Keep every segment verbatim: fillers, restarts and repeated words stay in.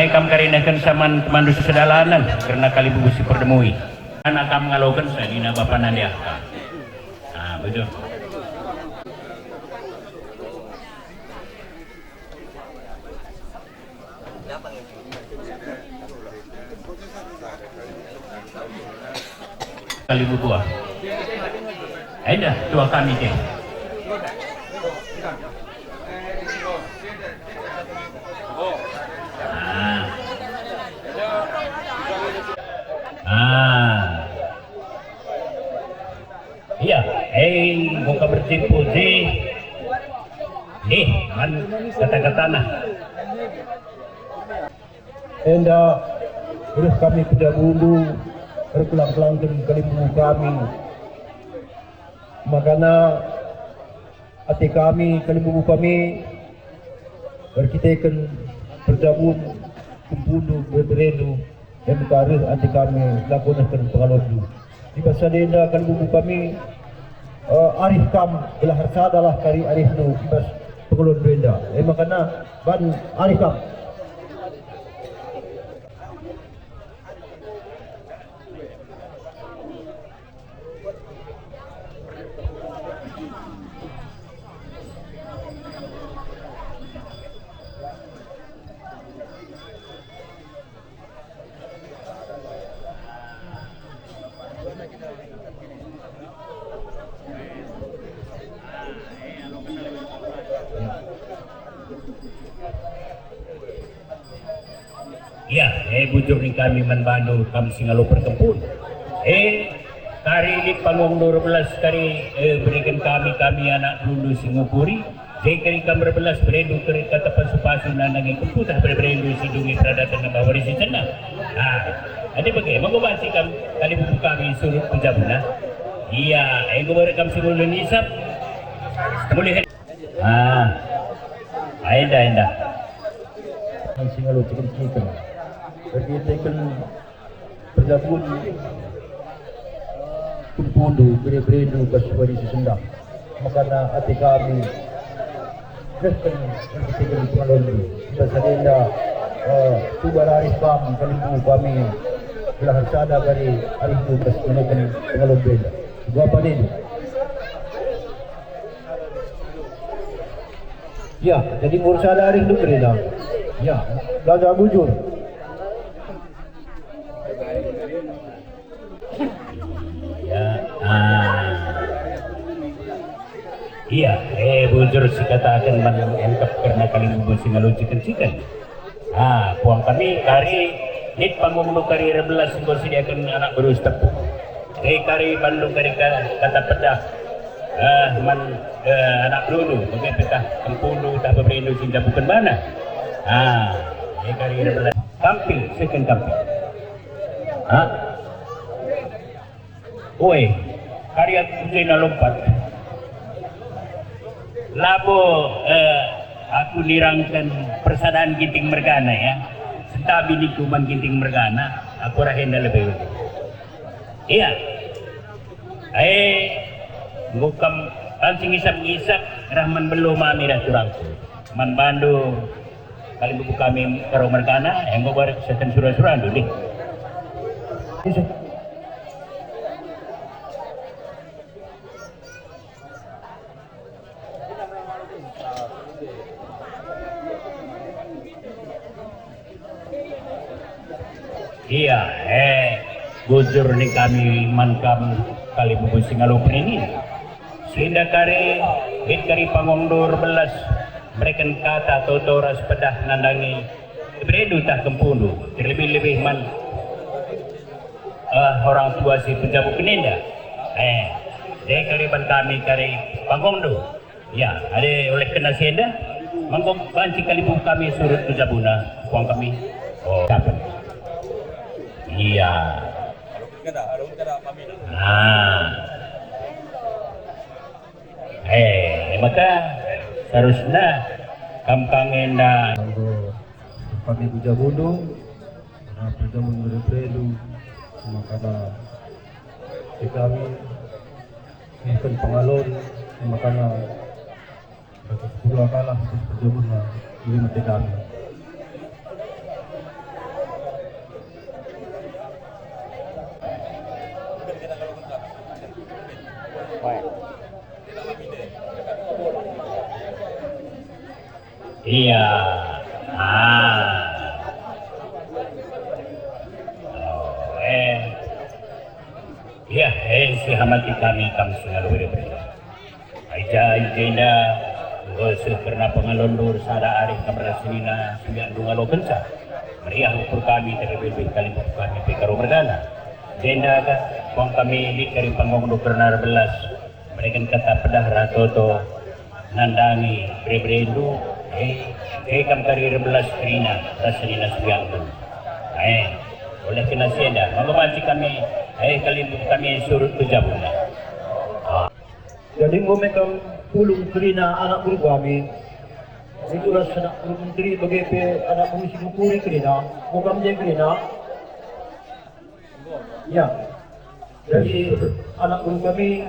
Kam kari nehken saman temanndu sesedalanen kerna kalimbubu si perdemui. Anak kam ngaloken sadina bapa nande ah kam. Ah, betul. Kalimbubu. Enda, tuah kami deh. Ah. Ah. Iya, eh, buka bertimpu je. Eh, man kata-katana. Enda reh kami pejabundu, erkelang-kelangken kalimbubu kami. Makana ate kami, kalimbubu kami, erkiteken perjabun kempundu, bere-berendu, e maka reh ate kami lako nehken pengalonndu. I bas sada enda kalimbubu kami, eh, arih kam, gelah ersadalah kari arihndu i bas pengalonndu enda. E makana ban arih kam. Ya, eh, bujur ning kami man bandu, kam si ngalo perkempun. Eh, kari lit pangungndu erbelas kari, eh, beriken kami, kami anak berundu si ngukuri. Jadi kari kam erbelas berendu kari kata pasu-pasu nandangi keputah bere-berendu si dungi peradaten nambah wari si senang. Ah, adi bage, mengko banci kam kalimbubu kami surut pejabunna. Iya, enggo bere kam si mulih nisap. Mulih. Ah, enda, enda. Kan si ngalo ciken-ciken. Erkiteken perjabun kempundu, bere-berendu bas wari si sendah. Makana ate kami rehken erkiteken pengalonndu. I bas sada enda, eh, tuba arih kam kalimbubu kami, gelah ersada kari arihndu bas nehken pengalonndu enda. Dua panindu. Ya, jadi ngurus sada arihndu kerina. Ya, belajar bujur. Ya, ah. Iya, eh, bujur sikataken man engkep kerna kalimbubu si ngalo ciken-ciken. Ah, puang kami kari lit pangungndu kari erbelas enggo sediaken anak beru si tepung. Ate kari bandu kari ka-, kata pedah, eh, man, eh, anak berundu, bage pe tah kempundu tah beberendu si njabuken bana. Ah, ate kari erbelas. Kampil, seken kampil. Ah. Oe, kari aku Zainal Lompat. Labo, eh, aku nirangken persadan Ginting mergana, ya. Sentabi ningku man Ginting mergana, aku rah enda lebe. Iya. Eh, enggo kam banci ngisap-ngisap rah man belo mami rah turangku. Man bandu kalimbubu kami Karo mergana, enggo bari seken sura-surandu, dih. Iya, eh, bujur ning kami man kam kalimbubu si ngalo perini. Senda kari, lit kari pangungndu erbelas, mereken kata toto ras pedah nandangi berendu tah kempundu, terlebih-lebih man, eh, orang tua si penjabu kenenda. Eh, ate kari ban kami kari pangungndu. Ya, adi oleh kena si enda, mengko banci kalimbubu kami surut pejabunna, puang kami. Oh, kapan? Iya. Ah. Eh, maka seharusnya kam kang enda. Kami pejabundu, ah, pejabun berepredu, makana kami Nehken pengalon, makana ratus sepuluh kalah ratus pejabunna, jadi mate kami. Iya. Ah. Oh, eh. Iya, eh, sihamati kami kam sengalu bere-bere. Ai ja i jenda, enggo seh kerna pengalonndu ersada arih kam ras senina suyandu ngalokenca. Meriah ukur kami terlebih-lebih kalimbuk kami pe Karo mergana. Jenda ka, puang kami lit kari panggungndu kerna erbelas. Mereken kata pedah ras toto nandangi bere-berendu, eh, e kam kari erbelas kerina ras senina suyandu. Eh, oleh kena si enda, maka banci kami, eh, kalimbuk kami surut ku jabuna. Ah. Jadi enggo me kam pulung kerina anak beru kami. Itulah anak beru menteri bage pe anak beru si mekuri kerina, enggo kam je kerina. Ya. Jadi, anak beru kami,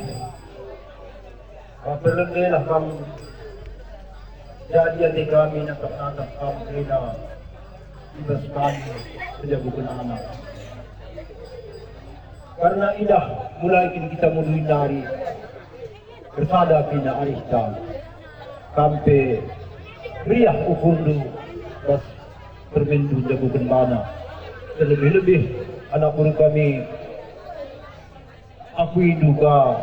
eh, perlembelah kam jadi ate kami, natap-natap kam kerina i bas kami pejabuken anak. Karena idah, mulai kin kita mulih nari, ersada kerina arihta. Kam pe meriah ukurndu bas permenndu njabuken bana. Terlebih-lebih anak beru kami, akuindu ka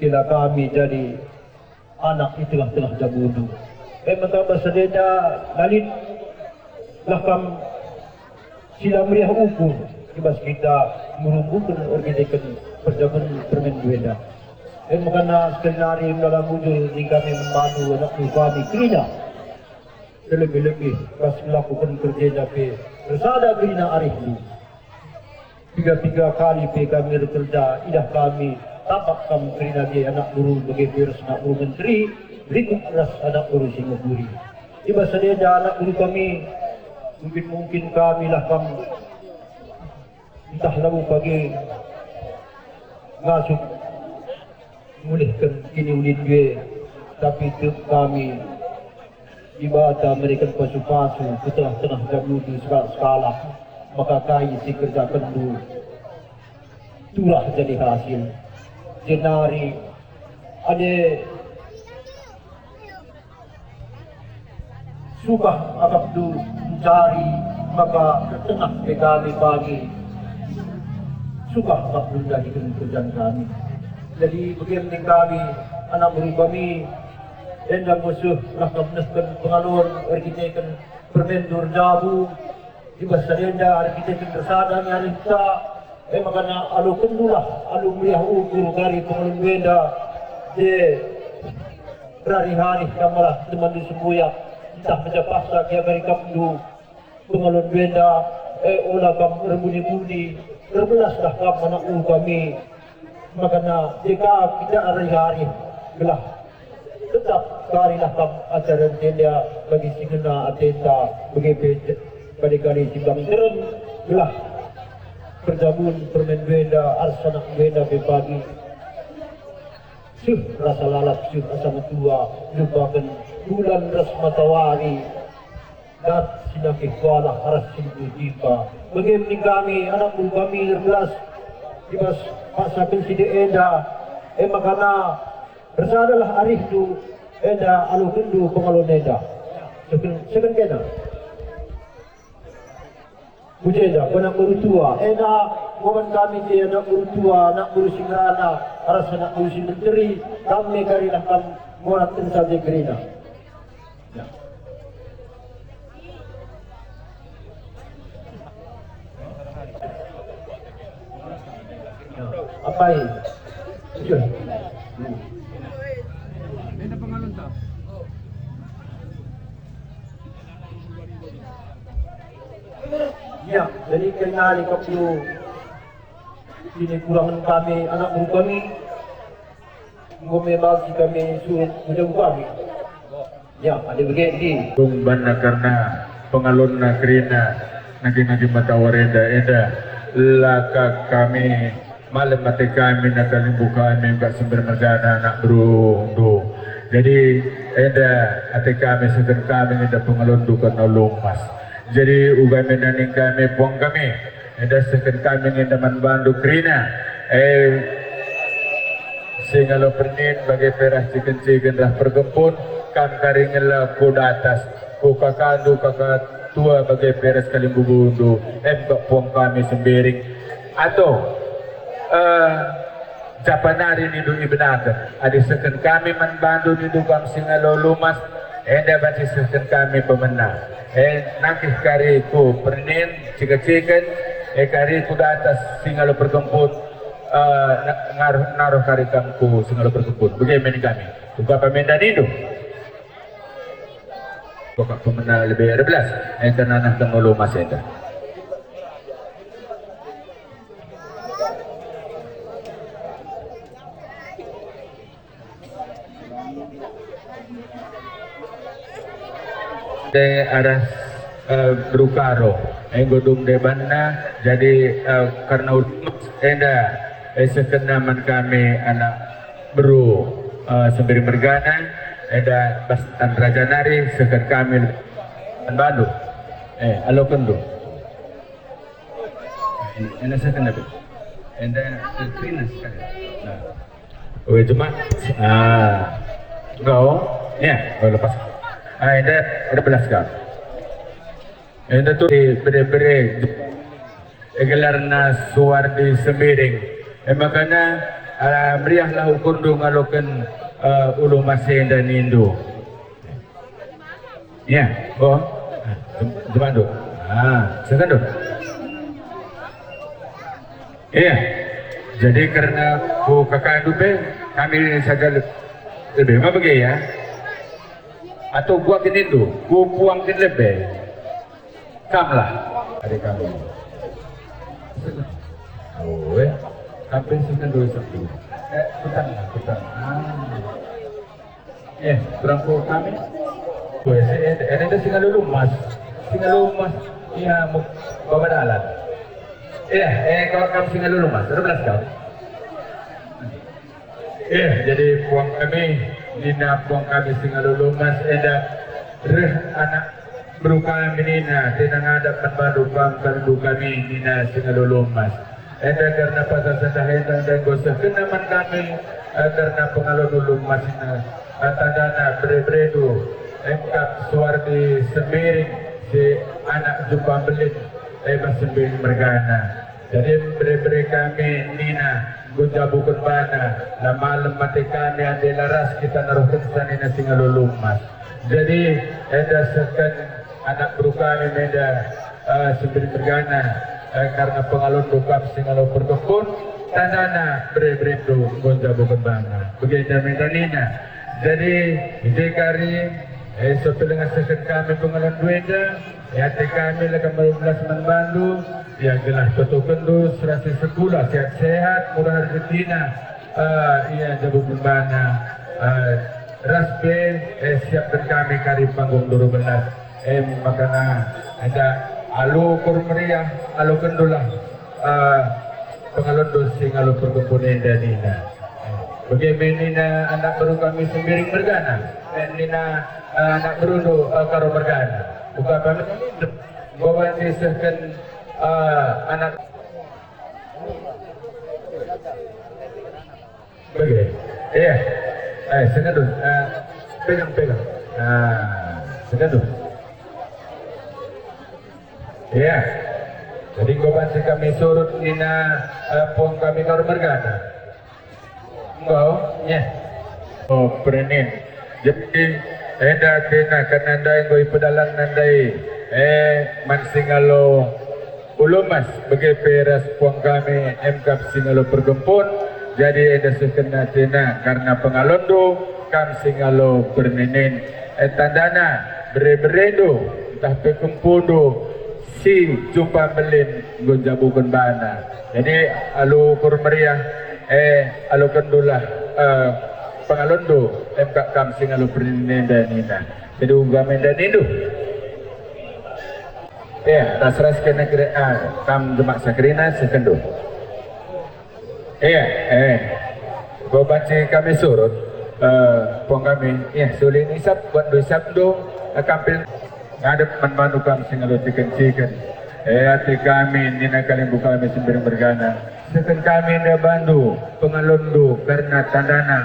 kela kami jadi anak i tengah-tengah jabundu. E maka bas si enda la lit lah kam si la meriah ukur i bas kita merungguken erkiteken perjabuken permenndu enda. E maka na sekali nari melala bujur ning kami man bandu anak beru kami kerina. Terlebih-lebih bas ngelakoken kerja enda pe ersada kerina arihndu. Piga-piga kali pe kami erkerja, idah kami tampak kam kerina je anak beru bage pe ras anak beru menteri, rikut ras anak beru si mekuri. I bas si enda anak beru kami, mungkin-mungkin kami lah kam ntah labo pagi ngasup mulihken kiniulindu e, tapi tek kami Dibata mereken pasu-pasu ku tengah-tengah jabundu sekalak-sekalak, maka kai si kerjakenndu turah jadi hasil. Jenari adi sukah akapndu mencari, maka ertengah pe kami pagi sukah akapndu ndadiken kerjan kami. Jadi bage ning kami, anak beru kami, enda enggo seh lah kam nehken pengalon erkiteken permenndu erjabu, i bas si enda erkiteken ersada nge arihta, e maka na alokenndulah alu meriah ukur kari pengalonndu enda, je rarih-arih kam arah temanndu sembuyak, ntah meja paksa gia kari akapndu pengalonndu enda, e ola kam erbuni-buni, erbelaslah kam anak beru kami, maka na je ka kita rarih-arih, gelah tetap karilah kam acara enda bagi si ngena atenta, bage pe je-, kade-kade si bang nterem, gelah perjabun permenndu enda arah anak enda pe pagi seh rasa lalap, seh asa metua, lupaken bulan ras matawari, dat si nangkih kualah arah si nggo jimpa. Bage me ning kami, anak beru kami erbelas, i bas paksaken si enda, e maka na ersadalah arihndu enda alokenndu pengalon enda. Seken, seken kena. Ku jenda, ku anak beru tua, enda ngoban kami je anak beru tua, anak beru si ngerana, ras anak beru si menteri, kam me karilah kam ngoratkenca je kerina. Ya. Apai? Iya. Hmm. Ya, jadi kena ikap dulu. Ini kurangen kami, anak beru kami. Enggo me bagi kami surut ku jabu kami. Ya, adi bage, di. Tung banna kerna pengalonna kerina nangkih-nangkih matawari enda, enda la ka kami malem ate kami, nakalimbuh kami, enggo si mermergana anak berundu. Jadi, enda ate kami, seken kami nge enda pengalonndu kerna ulu emas. Jadi, uga me naning kami, puang kami, enda seken kami nge enda man bandu kerina. Eh, Singalo pernin bage pe ras ciken-ciken ras pergempun, kam kari ngela ku datas, ku kakandu kaka tua bage pe ras kalimbubundu, em kap puang kami Sembiring. Ato, eh, japa nari nindu ibenaken, adi sehken kami man bandu nindu kam singalo lumas, enda banci sehken kami pemena. Eh, nangkih kari ku pernin, ciken-ciken, eh, kari ku datas singalo pergempun, eh, na-, ngaruh, naruh kari kam ku singalo pergempun. Bage me nin kami. Uga pamenda nindu. Pokok pemena lebe erbelas, eh, kerna nehken ulu mas enda. De arah, eh, Brukaro, enggo dung debanna, jadi, eh, kerna ulu mas enda, eh, sehkenna man kami anak beru, eh, Sembiring mergana, enda bas tan raja nari sehken kami man bandu. Eh, alokenndu. Enda sehken lebe. Enda kerina sekali. Nah. Oe, cuma, ah, enggo, ya, enggo lepas. Ah, enda, enda belas kau. Enda tu bere-bere, eh, gelarna Suwardi Sembiring. Eh, makana, ah, meriahlah ukurndu ngaloken, ah, ulu mas enda nindu. Ya, oh. Jem-, jemandu. Ah, sehkendu. Iya. Jadi kerna ku kakandu pe, kami saja le-, lebe ma bage ya. Atau buat nindu, ku puang kin lebe. Kamlah, adik kami. Oh, eh. Kami sehkendu satu. Eh, kutang, kutang. Ah. Eh, perangko kami. Weh, si ende, ende singalo lumas. Singalo lumas. Iya, mu-, baba dalan. Iya, eh, kau kam singalo lumas. Ada belas kau. Iya, jadi puang kami, nina puang kami singalo lumas, enda reh anak beru kami nina, tena ngadap man bandu kam kalimbubu kami nina singalo lumas. Enda kerna pasal sendah enda, enda enggo sehkenna man kami, eh, kerna pengalon ulu mas enda, eh, tandana bere-berendu, eh, kap Suwardi Sembiring, si anak Jumpa Mbelin, eh, bas Sembiring mergana. Jadi bere-bere kami nina, enggo njabuken bana, la malem ate kami adi la ras kita naruhkenca nina singalo lumas. Jadi enda sehken anak beru kami menda, eh, Sembiring mergana, eh, kerna pengalonndu kam singalo pergempun, tandana bere-berendu enggo njabuken bana. Bage enda menda nina. Jadi, i je kari, eh, sepelenga sehken kami pengalonndu enda, i ate kami la kam erbelas man bandu, ya gelah totokenndu serasi sekula sehat-sehat, murah rejetina, eh, ia njabuken bana, eh, ras pe, eh, siapken kami kari panggung dua belas. Em, makana enda alu ukur meriah, alokenndulah, eh, pengalonndu singalo pergempun enda nina. Bage me nina anak beru kami Sembiring mergana, eh, nina, eh, anak berundu, eh, Karo mergana. Uga pamit enggo banci sehken, eh, anak Bage. Iya. Eh, sehkendu. Eh, pegang, pegang. Nah, sehkendu. Iya. Jadi enggo banci kami surut nina, eh, puang kami Karo mergana. Enggo, ya. Oh, pernin. Jadi, enda tena kerna ndai enggo ipedalan ndai, eh, man singalo ulu mas, bage pe ras puang kami, em kap singalo pergempun. Jadi enda sehkenna tena kerna pengalonndu kam singalo pernin. Eh, tandana bere-berendu ntah pe kempundu si Jumpa Mbelin enggo njabuken bana. Jadi alu ukur meriah, eh, alokenndulah, eh, pengalonndu, em kap kam singalo pernin enda nina. Jadi uga menda nindu. Eh, ras-ras kena kira, ah, kam jemak sakerina sehkendu. Iya, eh. Enggo banci kami surut, eh, puang kami, iya, si ulih isap, buatndu isapndu, eh, kampil ngadep man bandu kam singalo ciken-ciken. Eh, ate kami, nina kalimbubu kami Sembiring mergana. Seken kami enda bandu, pengalonndu, kerna tandana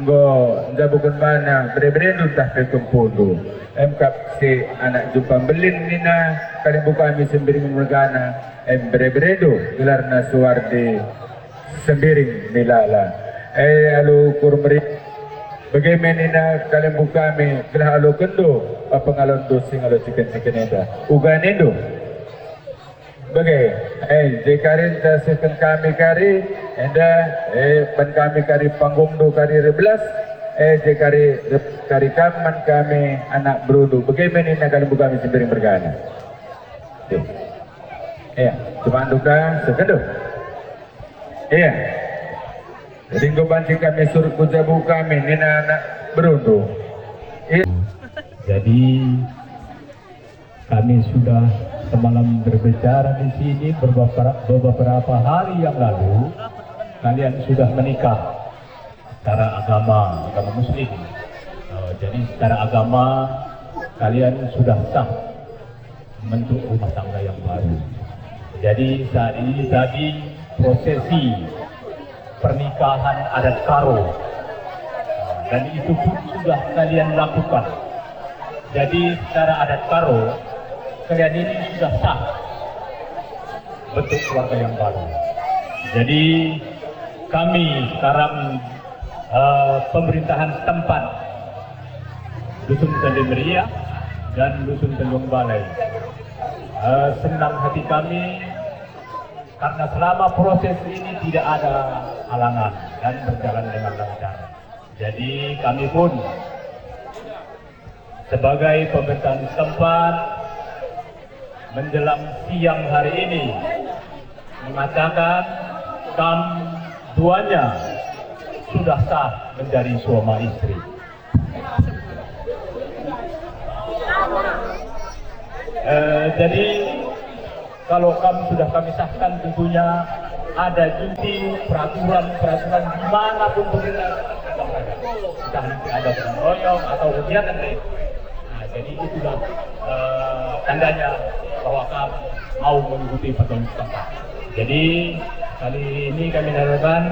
enggo njabuken bana bere-berendu ntah pe kempundu. Emkap si anak jumpa mbelin nina kalimbubu kami Sembiring mergana, em bere-berendu gelarna Suwardi Sembiring Milala. E alu ukur meri-, bage me nina kalimbubu kami, gelah alokenndu pengalonndu si ngalo ciken-ciken enda. Uga nindu. Bage, eh, je kari nterusken kami kari, enda, eh, ban kami kari panggungndu kari erbelas, eh, je kari, kari kam man kami anak berundu. Bage me nina kalimbubu kami Sembiring mergana. Tuh. Iya, cumandu ka, sekendu. Iya. Jadi enggo banci kami surut ku jabu kami, nina anak berundu. Iya. Jadi, kami sudah semalam berbicara di sini beberapa, beberapa hari yang lalu, kalian sudah menikah secara agama, agama Muslim. Eh, jadi secara agama kalian sudah sah membentuk rumah tangga yang baru. Jadi saat ini tadi prosesi pernikahan adat Karo. Dan itu pun sudah kalian lakukan. Jadi secara adat Karo, kalian ini sudah sah bentuk keluarga yang baru. Jadi kami sekarang, eh, pemerintahan setempat Dusun Tende Meriah dan Dusun Tanjung Balai. Eh, senang hati kami karena selama proses ini tidak ada halangan dan berjalan dengan lancar. Jadi kami pun sebagai pemerintahan setempat menjelang siang hari ini mengatakan kam duanya sudah sah menjadi suami istri. Eh, jadi kalau kam sudah kami sahkan, tentunya ada juga peraturan-peraturan di mana pun pemerintah, entah nanti ada gotong royong atau kegiatan lain. Nah, jadi itulah, eh, tandanya bahwa kam mau mengikuti peraturan setempat. Jadi kali ini kami harapkan,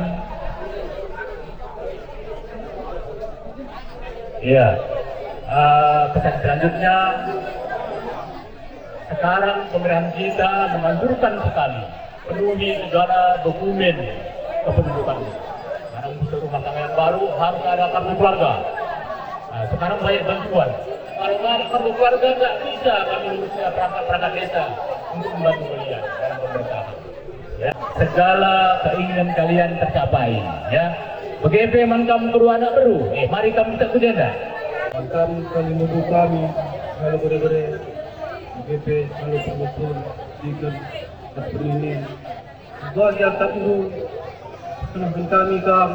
iya, eh, pesan selanjutnya, sekarang pemerintahan kita menganjurkan sekali penuhi segala dokumen kependudukan. Karena untuk rumah tangga yang baru harus ada kartu keluarga. Nah, sekarang banyak bantuan. Kalau nggak ada kartu keluarga, nggak bisa kami urus perangkat-perangkat desa untuk membantu kalian dalam pemerintahan. Ya, segala keinginan kalian tercapai, ya. Bage pe man kam kedua anak beru, eh, mari kam kita ku jenda. Man kam kalimbubu kami, kalau bere-bere, bage pe kalau pengepul, diken, dan penini. Bagi atakndu, senangken kami kam,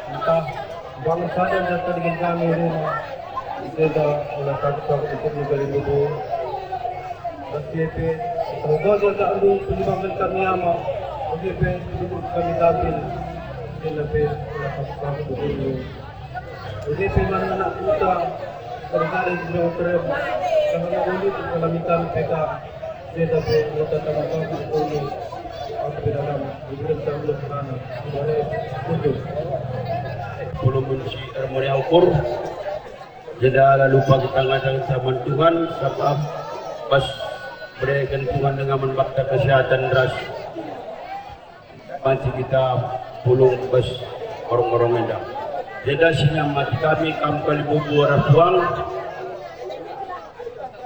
Ntah bangun sada jaka dengan kami rumah, i jenda ola takut-takut ikut negeri nubu. Bas si e pe, ntah uga jaka andu penyumbangan kami ama, bage pe penduduk kami tampil, i jenda pe ola takut-takut ikut. Bage pe man anak kuta, kari-kari di Jawa Terem, jangan ulit kami kami P K. Jenda pe uta tama-tama kami, aku dalam, diberi tanggung tangan, diberi tujuh. Puluh mun si ermoni ukur, jenda lalu pagi tangah-tangah taman Tuhan, sabab bas bereken Tuhan denga man bakta kesehatan ras. Banci kita pulung bas orong-orong enda. Jenda si nyamati kami kam kalimbubu arah puang.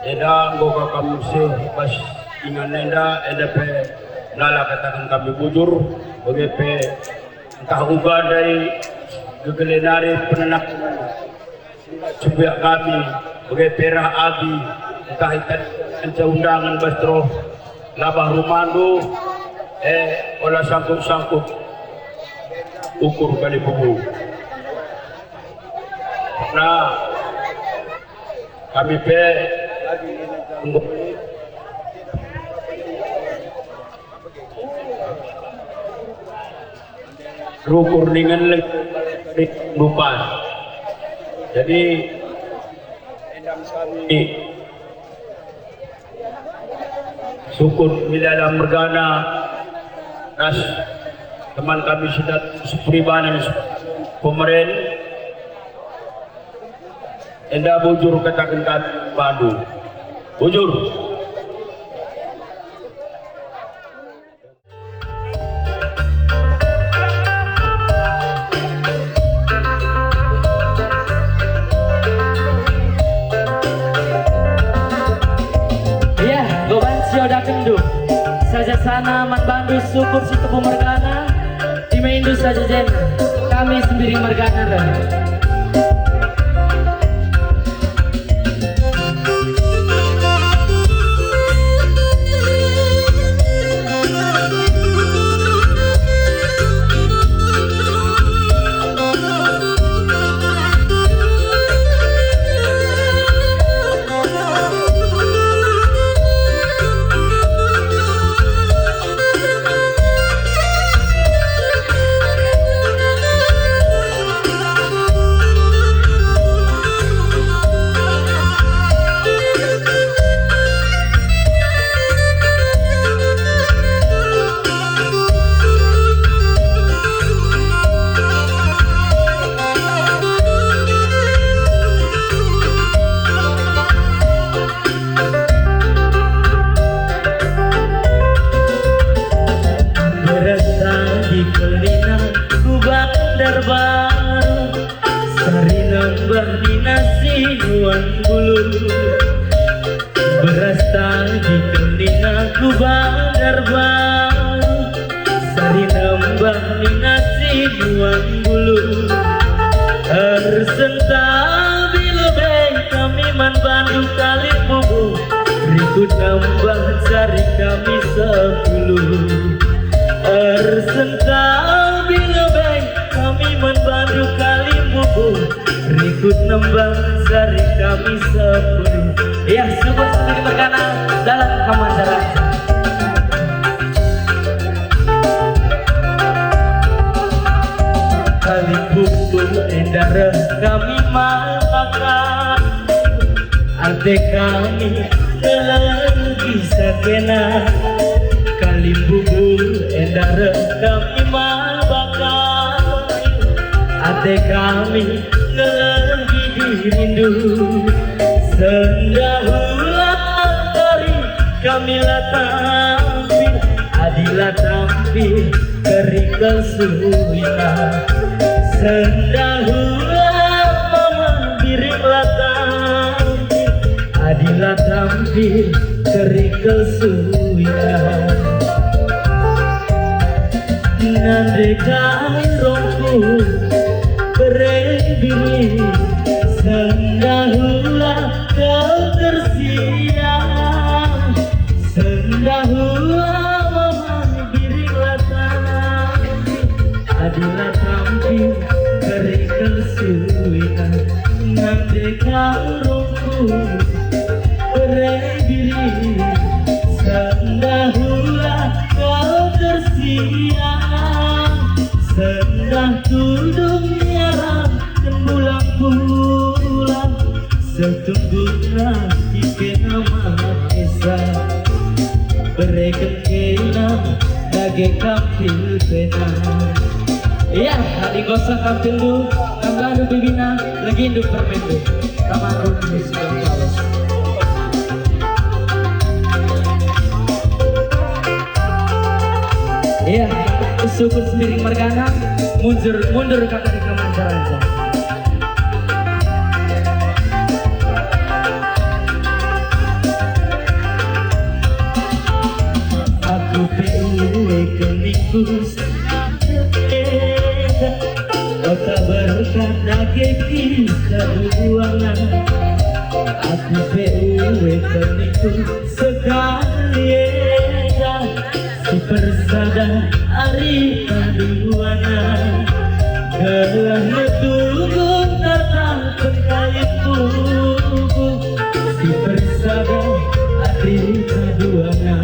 Enda enggo ka kam seh bas ingan enda, enda pe nala kataken kami bujur, bage pe ntah uga ndai gegele nari penenak. Sembiak kami, bage pe rah agi, ntah itan enca undangan bas teroh labah rumandu, eh, ola sangkut-sangkut ukur kalimbubu. Nah, kami pe enggo rukur ningen leng lupa. Jadi, sukut Milala mergana, Ras teman kami si dat-, si Puribanan, si pemeren, enda bujur kataken kami bandu. Bujur. Iya, enggo banci iodakendu. Saja sana man bandu syukur si tepu mergana, dimendu saja jena, kami Sembiring mergana reh. Beras tadi kelina ku Bandarbaru, sari nembah nina si nuan bulu. Beras tadi kelina ku Bandarbaru, sari nembah nina si nuan bulu. Ersentabi lebe kami man bandu Kalimbubu, rikut nembah jari kami sepuluh. Ersentabi lebe kami man bandu Kalimbubu, rikut nembah jari kami sepuluh. Ya, syukur Sembiring mergana dalam kamandaran. Kalimbubu enda reh kami matakan, ate kami ngelegi sakena. Kalimbubu enda reh kami matakan, ate kami ngelegi dirindu. Sendah ula kari kami la tampil, adi la tampil kerikel suina. Sendah ula mama biring la tampil, adi la tampil kerikel suina. Nande karongku bere biri, sendah ula kau tersiang. Sendah ula mamang biring la tampil, adi la tampil kerikel suina. Nande karongku bere biri, sendah ula kau tersiang. Sendah tudung niarang tembulang-bulang, setungguna ikena mate sa. Bereken kena dage kampil pena. Iya, adi nggo seh kampilndu, tambahdu bibina, legindu permenndu. Tamarun di Sidang Palas. Iya, syukur Sembiring mergana, mundur, mundur kata di kaman caranja. Aku pe uwe keningku enda, ota berkat dage kita duana. Aku pe uwe keningku sekali enda, si persada ari paduana. Gelah metunggung tatah pengkayuku, si persada ari paduana.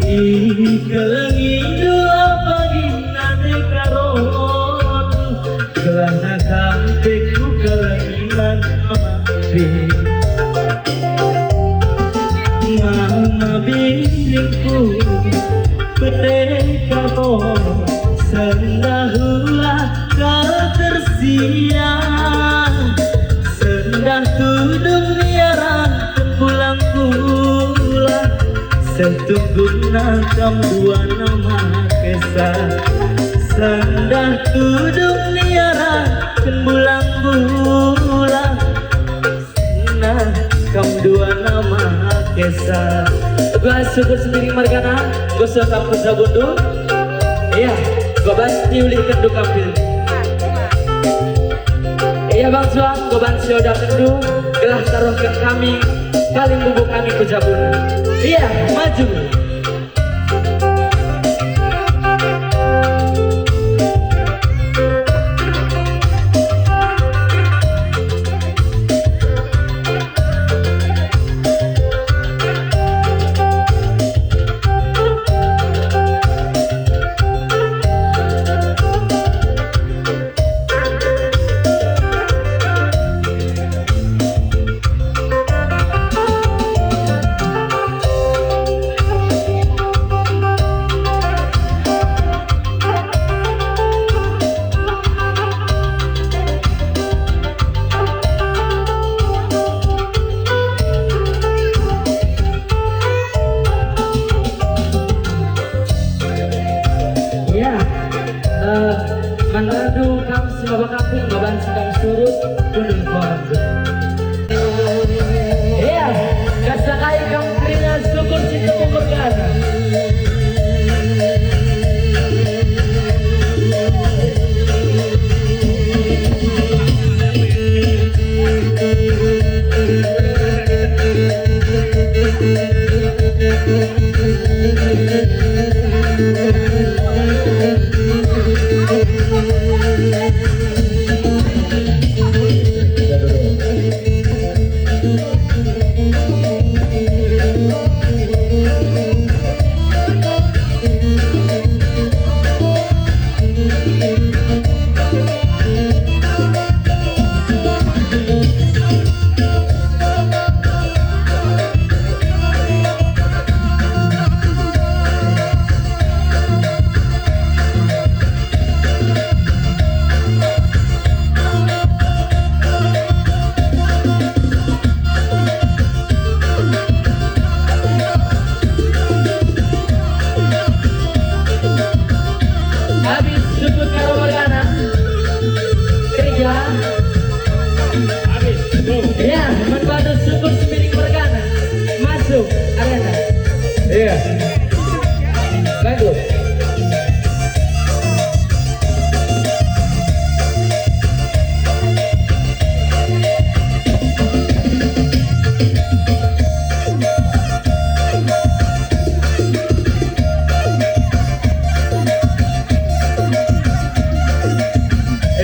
Ikelengindu apagi nande karondu, gelah nakam pe kukelengi man mama biring. Mama biringku, Merdeka, oh, sendah ulah kal tersiang, sendah tudung ni arah tempulang pulang, seh tungguna kam dua nama kesa, sendah tudung ni arah tempulang pulang. Nah, kam dua nama kesa. Tugas syukur Sembiring mergana, goso kam ku jabundu. Iya, goban diulihkenndu kampil. Iya, Bang Suang, goban siodakenndu, gelah taruhken kami, paling bubu kami ku jabundu. Iya, maju. Ya, eh, man bandu kam si maba kampung, maba si kam surut, kundul kuarandu. Ya, kasakai kam kerina syukur si tempu mergana. Habis syukur Karo mergana. Kerja. Habis. Go. Ya, man bandu syukur Sembiring mergana. Masuk arena. Iya. Lanjut.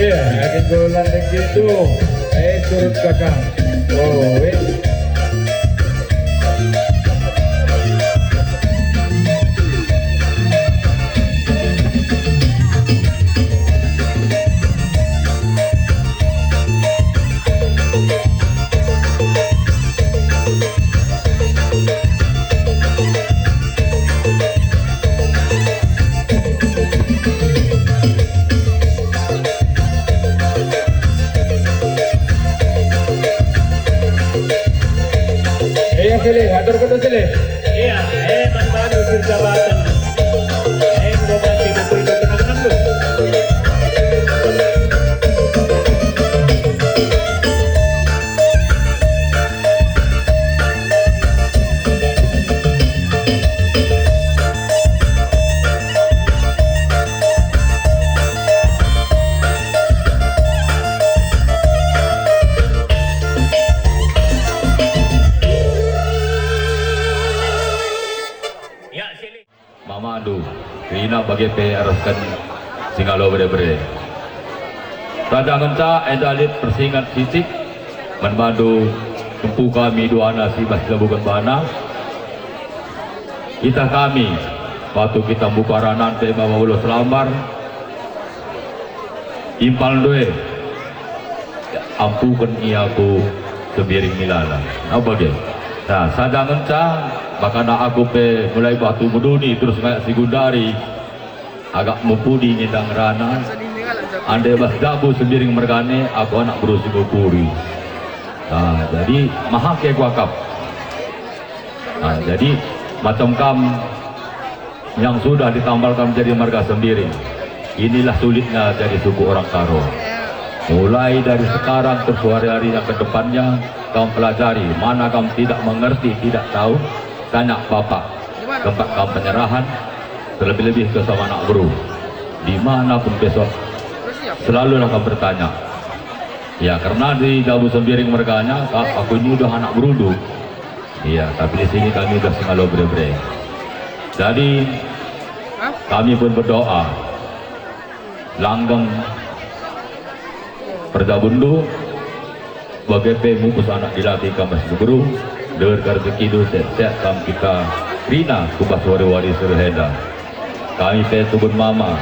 Iya, adi bulan begitu, eh, surut kakak. Oh, weh. Iya, silih, atur ketu silih. Iya, eh, man bandu si erjabatan. Eh, enggo mate buku itu kenang-kenang lu. Ya, silih. Mamandu, kerina bage pe arusken si ngalo bere-bere. Sada ngenca enda lit persingan sitik, man bandu tempu kami duana si bas lebuken bana. Itah kami, batu kita mbubaran nante maba ulos lambar, impal ndue, ampuken ia ku Sembiring milana. Au bage. Nah, sada ngenca Makana aku pe mulai batu meduni terus ngayak si gundari. Agak mepudi ngenda ngerana. Ande bas jabu Sembiring mergane, aku anak beru si mepudi. Nah, jadi mahake kuakap. Nah, jadi macam kam yang sudah ditambalkan menjadi marga Sembiring. Inilah sulitnya jadi suku orang Karo. Mulai dari sekarang terus hari-harinya ke depannya, kam pelajari, mana kam tidak mengerti, tidak tahu, tanya bapak tempat kam penyerahan, terlebih-lebih ke sama anak beru. Di mana pun besok, selalulah kam bertanya. Ya, karena di Dabu Sembiring mergana, ka-, aku ini udah anak berundu. Iya, tapi di sini kami udah singalo bere-bere. Jadi, kami pun berdoa. Langgeng perjabundu, bage pe mupus anak dilaki kam si beru, deher ka rejekindu, sehat-sehat kam kita kerina ku bas wari-wari si reh enda. Kami pe tubuh mama,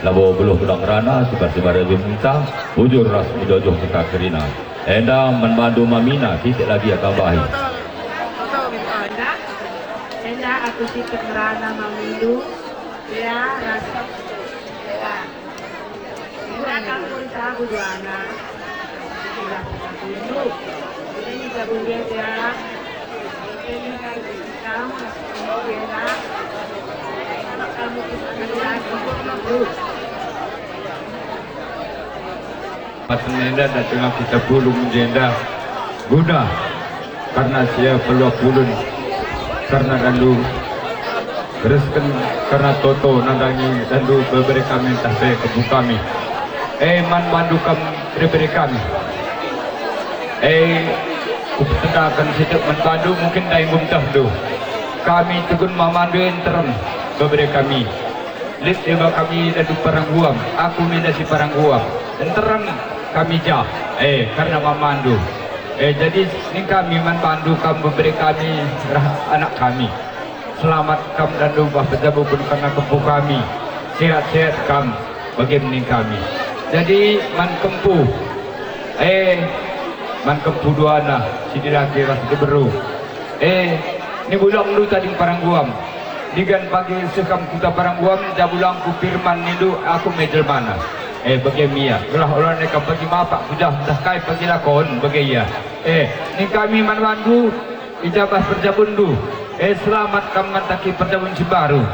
labo beluh pedang rana, sibar-sibar adi minta, bujur ras mejojoh kita kerina. Enda man bandu mamina, kitik lagi ya tambahi. Enda, enda aku sitik merana mamindu, ya, ras, ya. Enda kampung tahu duana. Enda kampung tahu duana. Paten enda datenglah kita pulung jenda guna karena sia peluang pulun karena dalu resken karena toto nandangi dalu bebere kami ntah pe kebu kami. Eh, man bandu kam bebere kami. Eh, kupetendaken sitik man bandu, mungkin ndai enggo ntehndu. Kami tugun mamandu nterem bebere kami. Lit deba kami dalu parangguam, aku menda si parangguam. Nterem kami jah, eh, karena mamandu. Eh, jadi ning kami man bandu kam bebere kami rah anak kami. Selamat kam dalu bah pejabu pun karena kepu kami. Sehat-sehat kam. Bage ning kami. Jadi man kempu, eh, man kempu duana, si dilaki ras si diberu. Eh, nibulangndu tading parangguam. Digan pagi seh kam kuta parangguam, jabulangku Firman nindu, aku me jelmana. Eh, bage ia. Gelah ola ne kam pagi mapak kujah ntah kai pagi lakon, bage ia. Eh, ning kami man bandu, i jabah perjabunndu. Eh, selamat kam ngantaki perjabun si baru.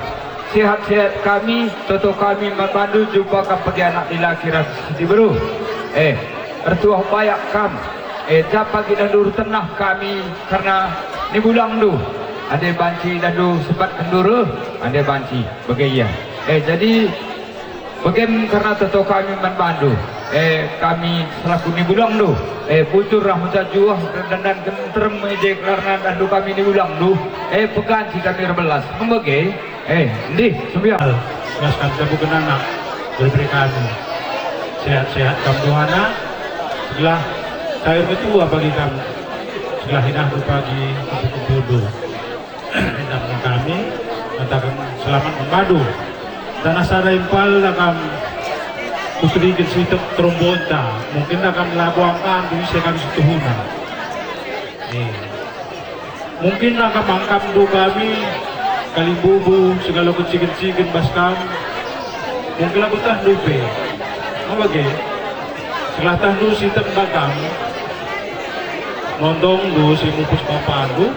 Sehat-sehat kami, toto kami man bandu jumpa kam pagi anak dilaki ras si diberu. Eh, ertuah bayak kam. Eh, japa gina ndur tenah kami kerna nibulangndu. Ande banci idahndu sempat kendur, ande banci. Bage ia. Eh, jadi, Begem kerna toto kami man bandu. Eh, kami selaku nibulangndu. Eh, bujur rah mejajuah dan, dan kenterem je kerna dahndu kami nibulangndu. Eh, peganci kami erbelas. Membege. Eh, ndih, sembiang. Las kam jabu genana. Beri-beri kami. Sehat-sehat kam duana. Segelah cair ketua bagi kami. Segelah inah pagi kupu-kupundu. Endam kami, katakan selamat mempadu. Tanah sada impal lakam kuterigen sitek trombonta. Mungkin lakam lagu angkan bisa kami situhuna. Eh. Mungkin lakam angkam do kami kalimbubu segala kecigen-cigen bas kam. Mungkin lagu tah dupe. Apa ge? Segelah tah du sitek bakam. Nontong du si mupus papandu.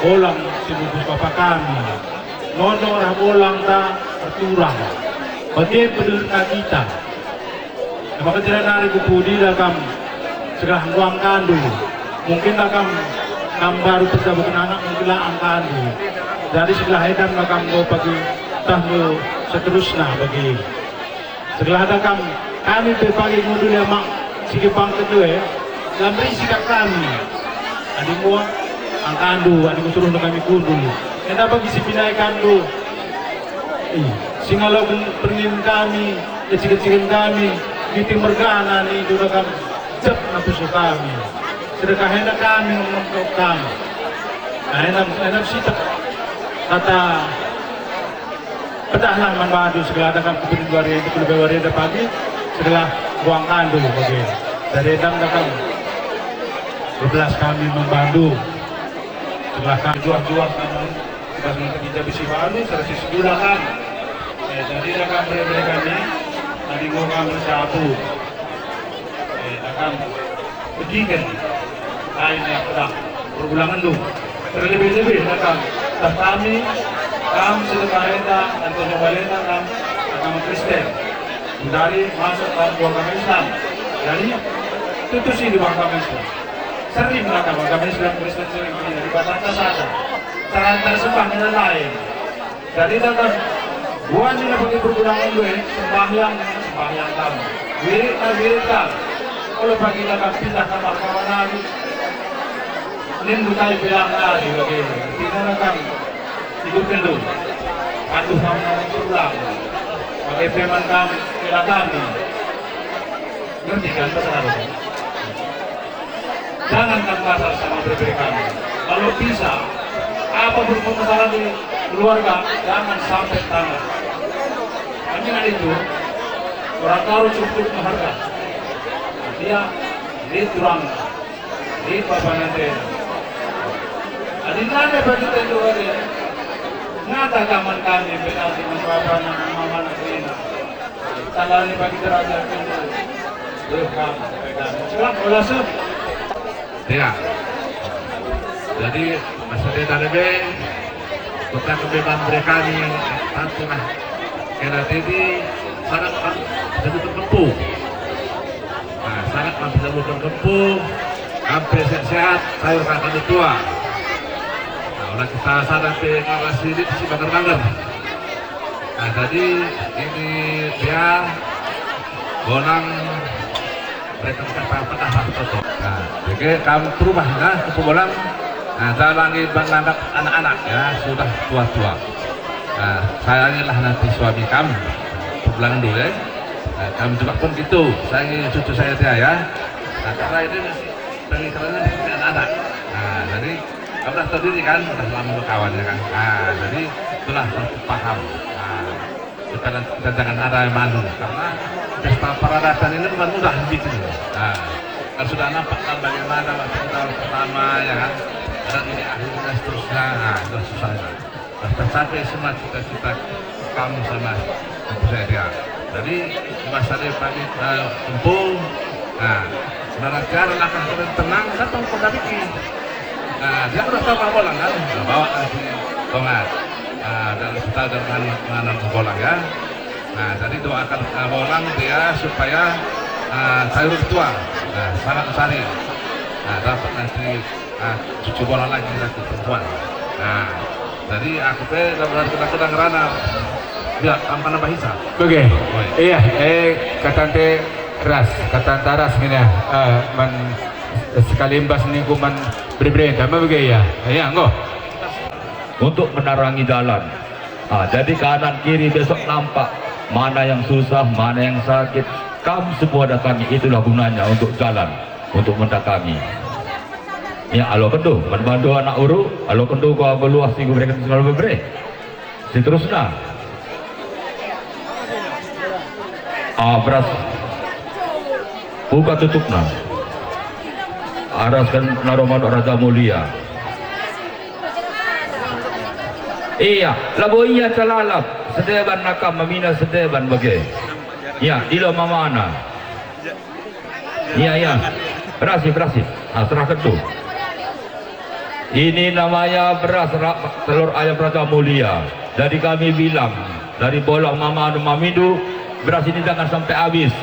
Bolang si bungkus bapa kami. Nono rah bolang ta erturang. Bage peduhna kita. Maka tidak nari ku pudi kam segelah nguang kandu. Mungkin kam, kam baru pejabuken anak mungkin la angkandu. Jadi segelah edan kam enggo pagi tahndu seterusna bagi. Segelah da kam, kami pe pagi ngundul ya mak, si kepangket tu e, la mberi sikap kami. Adi muat, angkandu, adi musuruh kami kundul. Enda bagi si pinai kandu. Ih, singalo pernginan kami, keciken-ciken kami, kitik mergana ni dura kam, jep napusu kami. Sedekah enda kami ngomong kam. Nah, enda, enda sitak. Kata Pedahlah man bandu segelah dakam ku Pidin Wari enda, ku Lebe Wari enda pagi, segelah buang kandu bage. Dari endang dakam, bebelas kami man bandu. Lah kam juah-juah kam, pas nanti kita bisi balu, serasi segula kam. Eh, jadi dah kam bere-bere kami, tadi mau kam berjabu. Eh, dah kam begiken, lain ya pedah perbulangan lu. Terlebih-lebih dah kam, dah kami, kam sedemarenda, Antonio Balenda, kam agama Kristen. Dari masuk kam ke agama Islam. Jadi, tutus ini agama Islam. Sering lah kam agama Islam, Kristen sering, jadi batanta sada. Cara tersembah dengan lain. Jadi, tetap buat ini bagi pergudangan gue, sembahyang, sembahyang kam. Wirit, wirit kam. Kalau pagi kam pindah ke mahkamah Nabi, nin bukai bilang Nabi bagi. Tidak kam ikut kendu. Aduh, kamu pulang. Pakai preman kam, kira kami. Ngerti kan bahasa Arab? Jangan kan kasar sama bere-bere kami. Kalau bisa, apa pun permasalahan di keluarga, jangan sampai tangan. Kami kan itu, orang taruh cukup mengharga. Dia, dia kurang. Di papanan tenda. Adi nande bagi tenda wari, ngata kaman kami, berarti man papanan mamana kerina. Talani bagi deraja tenda. Tuh, kam, pegang. Siap, ola, sep. Ya. Jadi, masa dia tadi be, kota kebebasan mereka ni, tantu lah. Kena jadi, sangat, sangat terkepung. Nah, sangat mampu lalu berkempu, ampe sehat-sehat, sayur kakak tua. Nah, ulah kita sada pe ngarasi lit si banggar-banggar. Nah, jadi ini dia bonang mereka kata pedah lah toto. Nah, jadi kam terubah ya, ke Bolang. Nah, dalangi bang nganggap anak-anak ya, sudah tua-tua. Nah, sayangilah nanti suami kam, pulang dulu ya. Nah, kam juga pun gitu, sayangi cucu saya dia ya. Nah, karena ini masih pengincarannya masih anak-anak. Nah, jadi kamu udah tahu diri kan, udah lama berkawan ya kan. Nah, jadi itulah satu paham. Nah, kita, kita jangan ada yang malu karena pesta peradaban ini bukan mudah bikin. Nah, kalau sudah nampak kan bagaimana waktu kita pertama ya kan, dan ini akhirnya seterusnya, nah, itu susahnya. Nah, tercapai semua cita-cita kamu sama aku saya dia. Jadi, masa dia pagi, eh, kumpul, nah, saudara cara langkah kita tenang, datang ke Kadiki. Nah, dia udah tahu Bolang kan? Nah, bawa lagi Tongat. Nah, dan kita dan mana, mana Bolang ya. Nah, jadi doakan, eh, Bolang dia supaya, eh, sayur tua. Nah, sangat besar. Nah, dapat nanti Ah, cucu bola lagi, lagi perempuan. Nah, jadi aku pe dalam kena-kena ngerana. Ya, tanpa nambah hisap. Oke. Oi. Iya, eh, katante ras, katanta ras gini ya. Eh, man, sekali imbas ningku man beri-beri, tambah bagi ya. Ya, enggo. Untuk menerangi jalan. Ah, jadi kanan kiri besok nampak mana yang susah, mana yang sakit. Kam semua datangi, itulah gunanya untuk jalan, untuk mendatangi. Ya, aloken tu, man bandu anak uru, aloken tu ku ago luah si kubereken si bebere. Seterusna. Ah, beras. Buka tutupna. Arasken naro manuk Raja Mulia. Iya, labo ia celalap. Sedeban nakam mamina sedeban bage. Ya, ilo mamana. Iya, iya. Berasi, berasi. Ah, serahken tu. Ini namanya beras ra-, telur ayam Raja Mulia. Jadi kami bilang, dari Bolang mama anu mamindu, beras ini jangan sampai habis.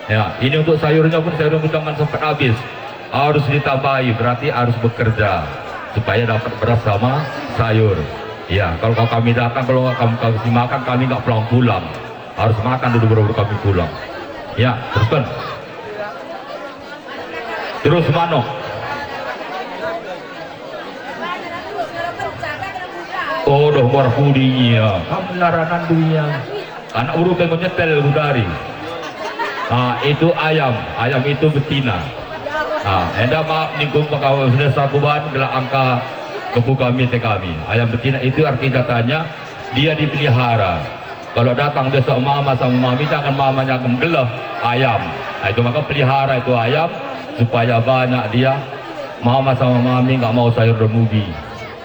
Ya, ini untuk sayurnya pun sayurnya jangan sampai habis. Harus ditambahi, berarti harus bekerja supaya dapat beras sama sayur. Ya, kalau kami datang, kalau nggak kami kasih makan, kami nggak pulang-pulang. Harus makan dulu baru kami pulang. Ya, teruskan. Terus manuk. Oh, doh, muar pudi ia. Kam laranan dunia. Anak uru pe nyetel kudari. Ah, itu ayam. Ayam itu betina. Ah, enda ma ningkung pengawal sudah sakuban gelak angka kebu kami te kami. Ayam betina itu arti katanya dia dipelihara. Kalau datang besok mama sama mami, jangan mamanya menggeleh ayam. Nah, itu maka pelihara itu ayam supaya banyak dia Mama sama mami nggak mau sayur daun ubi,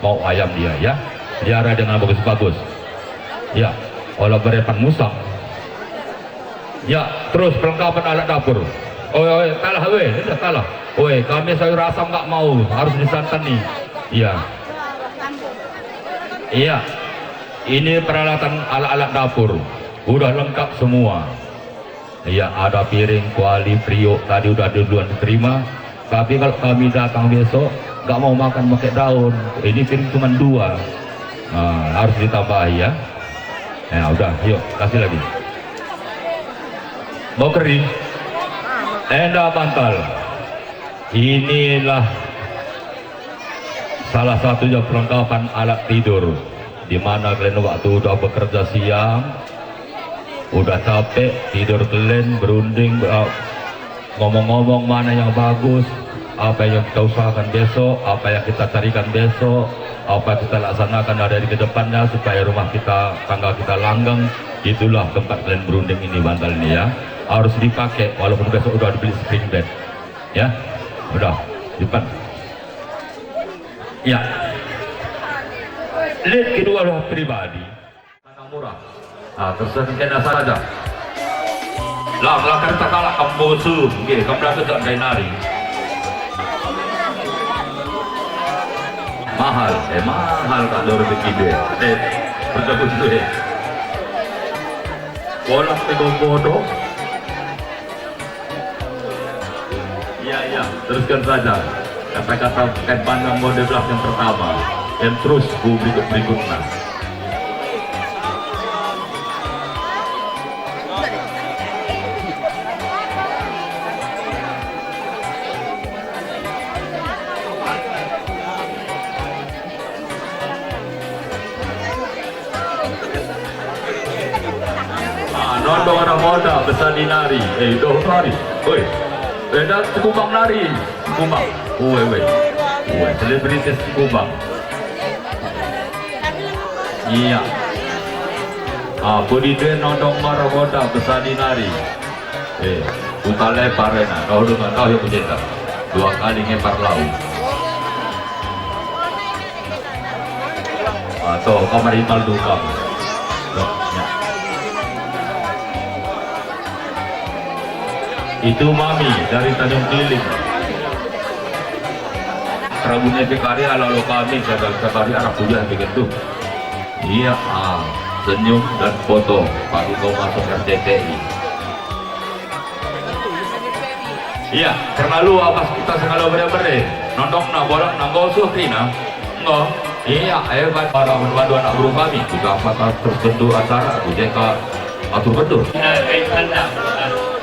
mau ayam dia, ya. Pelihara dengan bagus-bagus. Ya, ola berepan musang. Ya, terus perlengkapan alat dapur. Oi, oi, kalah, weh, sudah kalah. Oi, kami sayur asam nggak mau, harus disanteni. Iya. Iya. Ini peralatan alat-alat dapur. Udah lengkap semua. Iya, ada piring, kuali, periuk, tadi udah duluan diterima. Tapi kalau kami datang besok, nggak mau makan pakai daun. Ini piring cuma dua. Nah, harus ditambahi, ya. Ya, udah, yuk, kasih lagi. Mau kering? Enda bantal. Inilah salah satunya perlengkapan alat tidur, di mana kalian waktu udah bekerja siang, udah capek, tidur kalian, berunding, ber-, ngomong-ngomong mana yang bagus, apa yang kita usahakan besok, apa yang kita carikan besok, apa yang kita laksanakan hari-hari ke depannya supaya rumah kita, tangga kita langgeng. Itulah tempat kalian berunding ini, bantal ini, ya. Harus dipakai walaupun besok udah dibeli spring bed. Ya, udah, simpan. Ya. Lit kedua lah pribadi. Anak murah. Ah, terus kena saja. Lah, lah kereta kalak kamu bosu. Nggih, kamu dah tegak ndai nari. Mahal, eh, mahal kak dor bikin deh. Eh, betul deh. Bola pego bodoh. Iya, iya, teruskan saja. Kata-kata kain panjang mode belas yang pertama, dan terus ku berikut-berikutnya. Ah, nondong anak mode, besadi nari. Eh, doh nari. Oi. Enda Sikumbang nari. Sikumbang. Oi, oi. Oi, selebritis Sikumbang. Iya. Ah, budi dua nondong anak mode, besadi nari. Eh, Kuta Lepar ena. Kau dengar, kau yang kuceta. Dua kali ngepar lau. Atau kamar Imal Dukang. Ya. Itu Mami dari Tanjung Keliling. Rabu nepe kari ala lo kami, saya kari arah kuliah begitu. Iya, ah, senyum dan foto, baru kau masuk R C T I. Iya, kerna lu abas kita sengalo bere-bere. Nondongna, bolakna, enggo suh kerina. Enggo. Iya, eh, bad-, para bandu anak beru kami. Juga apa tak tersendu acara, aku jeka atur betul. Nah, kain pandang,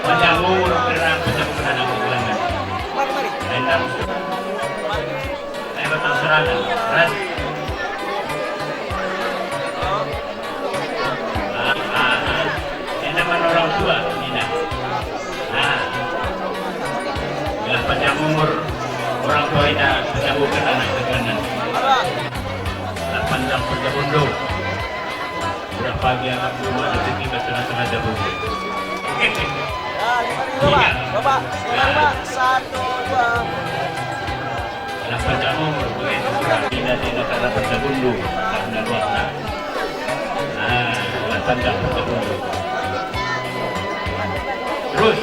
pandang umur, kerna pandang, pandang, pandang. Kain pandang. Ayo, batang serana. Ras. Ah, ah, ah. Enda man orang tua, Nina. Ah. Gelah panjang umur orang tua, Ina, penyambungkan anak keturunan. Gelah panjang, panjang umur. Udah pagi anak rumah rezeki ke tengah-tengah jabu. Coba, coba. Satu, dua. Anak panjang umur, begitu. Tidak, tidak, karena panjang umur, karena waktu. Nah, anak panjang, panjang umur. Terus.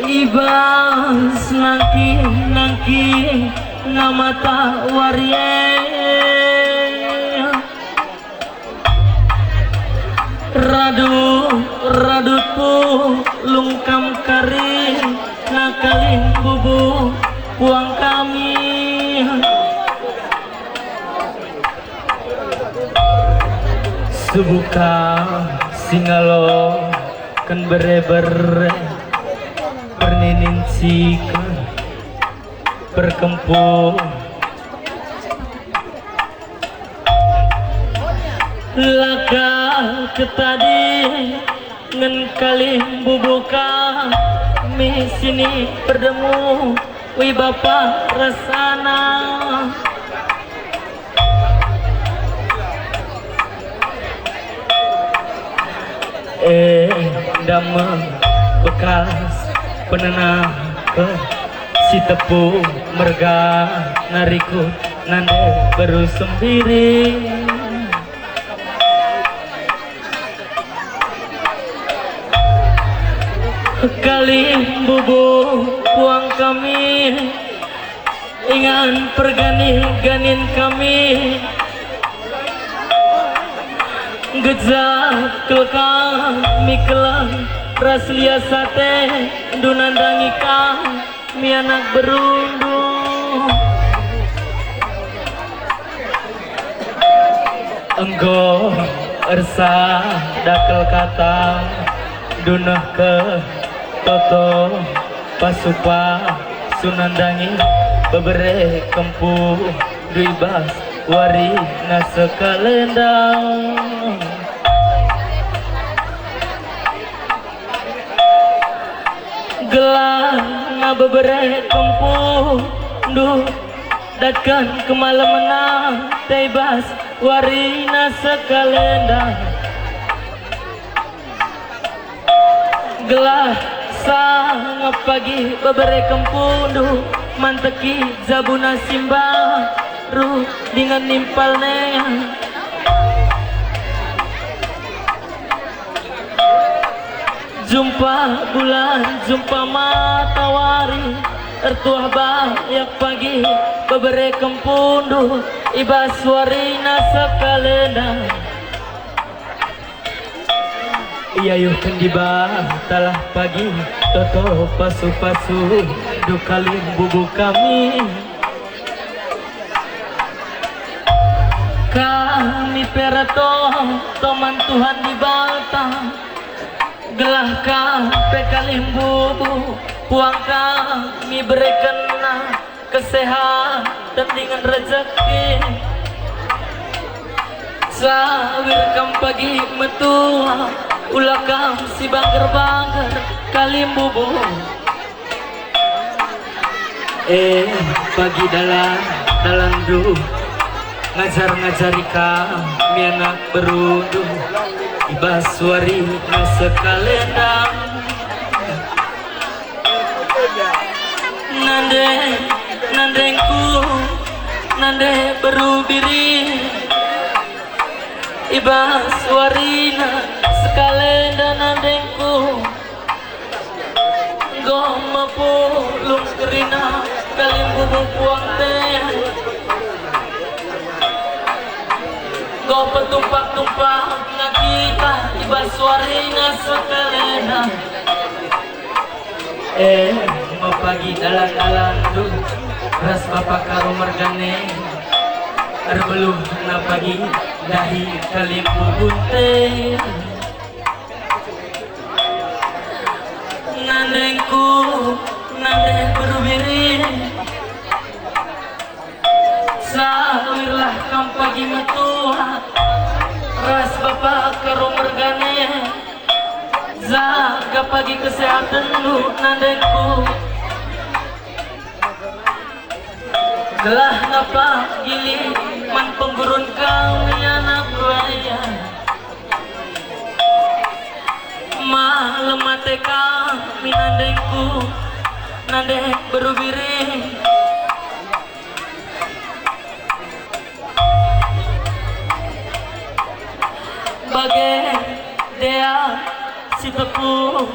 I bas nangkih-nangkih na matawari e, radu-radu tu lungkam kari na kalimbubu puang kami. Subuka singalo ken bere-bere, perninin siken perkempu. Laka ketadi ngen kalimbubu kami sini perdemu, wi bapa rasana. Eh, ndame bekas penena ke si tepu merga nariku nande beru sembiri. Kalimbubu puang kami, ingan pergani-ganin kami. Geja kel kami keleng ras lias ate ndu nandangi kami anak berundu. Enggo ersada kel kata, dunehke toto pasupa sunandangi bebere kempu dui bas wari na sekalenda. Gelah na bebere kempu ndu datkan kemalemna tei bas warina sekalenda. Gelah sangap pagi bebere kempu ndu manteki jabuna simba ruh dingen nimpal nea. Jumpa bulan, jumpa matawari, ertuah bayak pagi bebere kempu ndu i bas warina sekalenda. Iayuhken Dibatalah pagi toto pasu-pasu ndu kalimbubu kami. Kami pe rato toman Tuhan Dibata, gelah kam pe kalimbubu puang kami berekenna kesehaten dingen rejeki. Sawir kam pagi metua, ula kam si bangger-bangger kalimbubu. Eh, pagi dalan, dalanndu ngajar-ngajari kami anak berundu i bas warina sekalenda. Nande, nandengku, nande beru biri, i bas warina sekalenda nandengku. Enggo mepulung kerina kalimbubu puang te. Enggo petumpak-tumpak nga kita i bas warina sekalenda. Eh, mepagi dalan-dalanndu ras Bapa Karo mergane, erbeluhna pagi dahi kalimbubu te. Nandengku, nande beru biri, sawirlah kam pagi metua ras Bapa Karo mergane, jaga pagi kesehatenndu nandengku. Gelah napa gili man penggurun kami anak raya. Malem ate kami nandengku, nande beru biri. Bage dea si tepu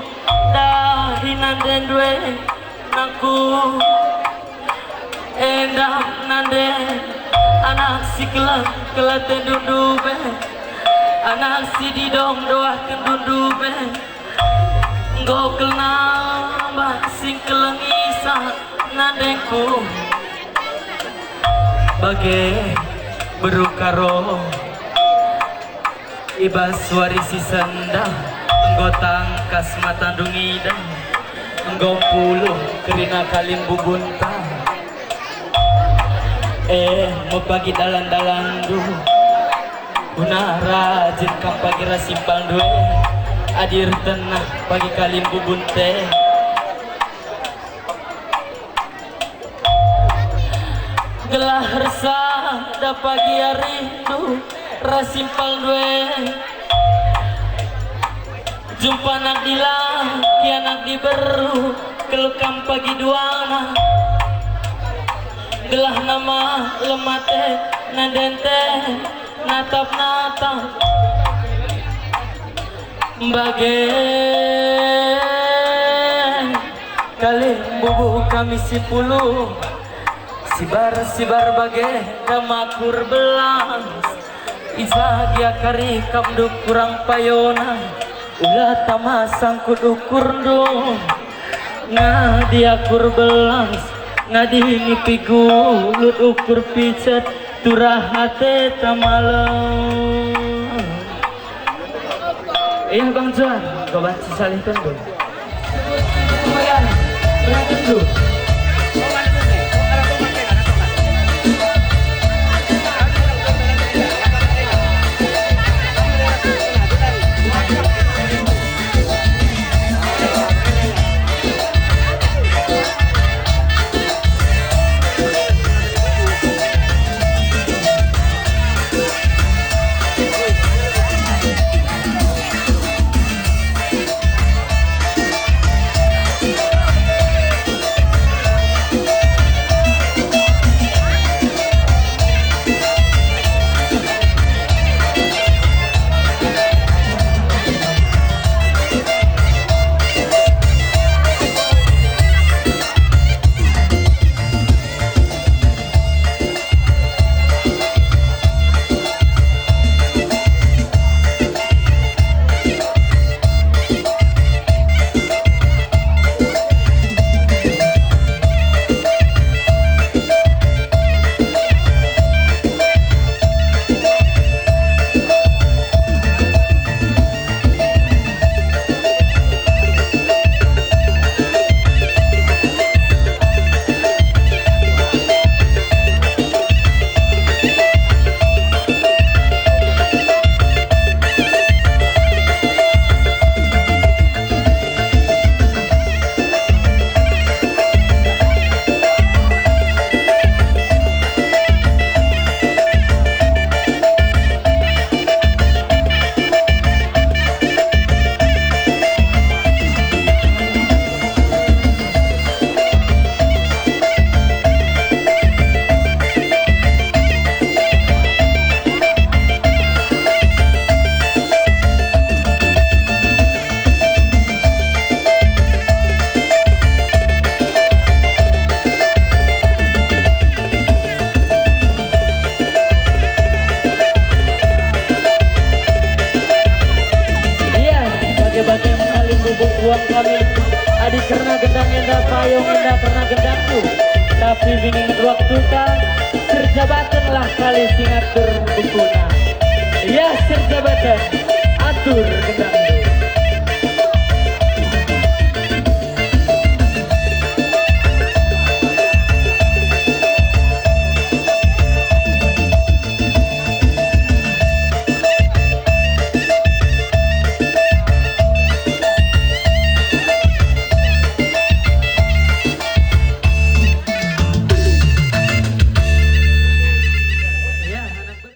dahina Nande ndue nangku, enda nande anak si keleng kelaten ndube, anak si didong doahken ndube, enggo keleng nambah si keleng isa nandengku. Bage beru Karo. I bas wari si sendah, enggo tangkas matandu ngidah, enggo pulung kerina kalimbubunta. Eh, me pagi dalan-dalanndu, guna rajin kam pagi ras simpalndu e, adi ertenah pagi kalimbubunta e. Gelah ersada pagi arindu ras simpalndu e. Jumpa anak dilaki, anak diberu, keleng kam pagi duana. Gelah nama lemate nandente natap-natap. Bage kalimbubu kami si pulung, sibar-sibar bage kam akur belas. I ja gia kari kam ndu kurang payona, ula tama sangkut ukurndu. Ngadi akur belas, ngadi nipi gulut ukur picet, turah ate ta malem. Iya, Bang Juan, enggo banci salihkenndu. Kemudian, berakhirndu. Iya, bage-bage kalimbubu uang kami. Adi kerna gendang enda, payung enda kerna gendangku. Tapi bingin waktuta, serjabatenlah kali si ngatur bukuna. Iya, serjabaten, atur gendang.